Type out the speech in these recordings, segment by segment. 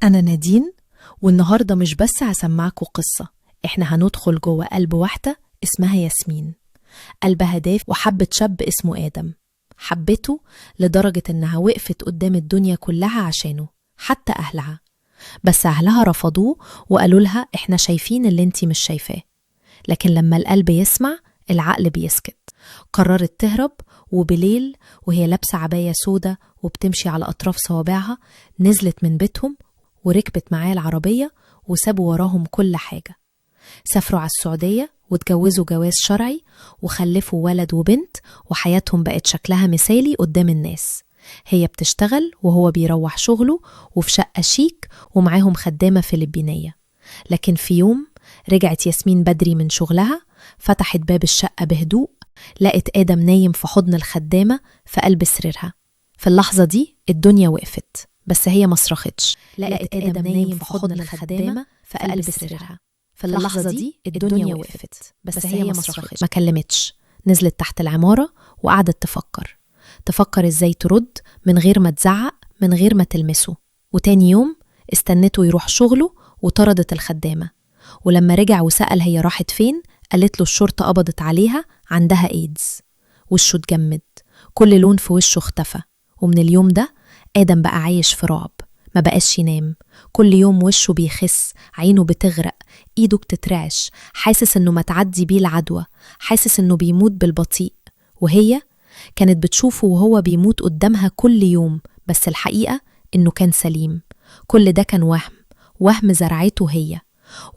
أنا نادين، والنهاردة مش بس هسمعكوا قصة، إحنا هندخل جوه قلب واحدة اسمها ياسمين. قلبها دافي وحبت شاب اسمه آدم. حبته لدرجة إنها وقفت قدام الدنيا كلها عشانه، حتى أهلها. بس أهلها رفضوه وقالوا لها إحنا شايفين اللي انتي مش شايفاه. لكن لما القلب يسمع العقل بيسكت. قررت تهرب، وبليل وهي لابسة عباية سودة وبتمشي على أطراف صوابعها نزلت من بيتهم وركبت معاه العربية وسابوا وراهم كل حاجة. سافروا على السعودية واتجوزوا جواز شرعي وخلفوا ولد وبنت، وحياتهم بقت شكلها مثالي قدام الناس. هي بتشتغل وهو بيروح شغله، وفي شقة شيك ومعاهم خدامة فلبينية. لكن في يوم رجعت ياسمين بدري من شغلها، فتحت باب الشقة بهدوء، لقت آدم نايم في حضن الخدامة في قلب سريرها. في اللحظة دي الدنيا وقفت، بس هي ما صرختش. لقت آدم نايم في حضن الخدامة في قلب سريرها. في اللحظة دي الدنيا وقفت، بس هي ما صرختش، ما كلمتش. نزلت تحت العمارة وقعدت تفكر ازاي ترد من غير ما تزعق، من غير ما تلمسه. وتاني يوم استنته يروح شغله وطردت الخدامة. ولما رجع وسأل هي راحت فين، قالت له الشرطة قبضت عليها، عندها ايدز. وشه اتجمد، كل لون في وشه اختفى. ومن اليوم ده آدم بقى عايش في رعب، ما بقاش ينام. كل يوم وشه بيخس، عينه بتغرق، ايده بتترعش، حاسس انه ما تعدي بيه العدوى، حاسس انه بيموت بالبطيء. وهي كانت بتشوفه وهو بيموت قدامها كل يوم، بس الحقيقة انه كان سليم. كل ده كان وهم، وهم زرعته هي.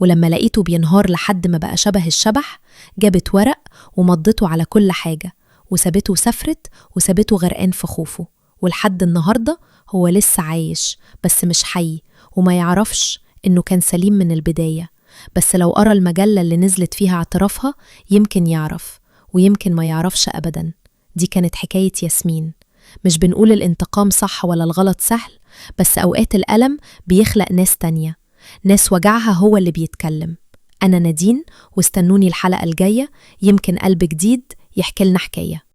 ولما لقيته بينهار لحد ما بقى شبه الشبح، جابت ورق ومضته على كل حاجة وسابته وسافرت، وسابته غرقان في خوفه. ولحد النهاردة هو لسه عايش، بس مش حي، وما يعرفش إنه كان سليم من البداية. بس لو قرأ المجلة اللي نزلت فيها اعترافها يمكن يعرف، ويمكن ما يعرفش أبدا. دي كانت حكاية ياسمين. مش بنقول الانتقام صح ولا الغلط سهل، بس أوقات الألم بيخلق ناس تانية، ناس وجعها هو اللي بيتكلم. أنا نادين، واستنوني الحلقة الجاية، يمكن قلب جديد يحكي لنا حكاية.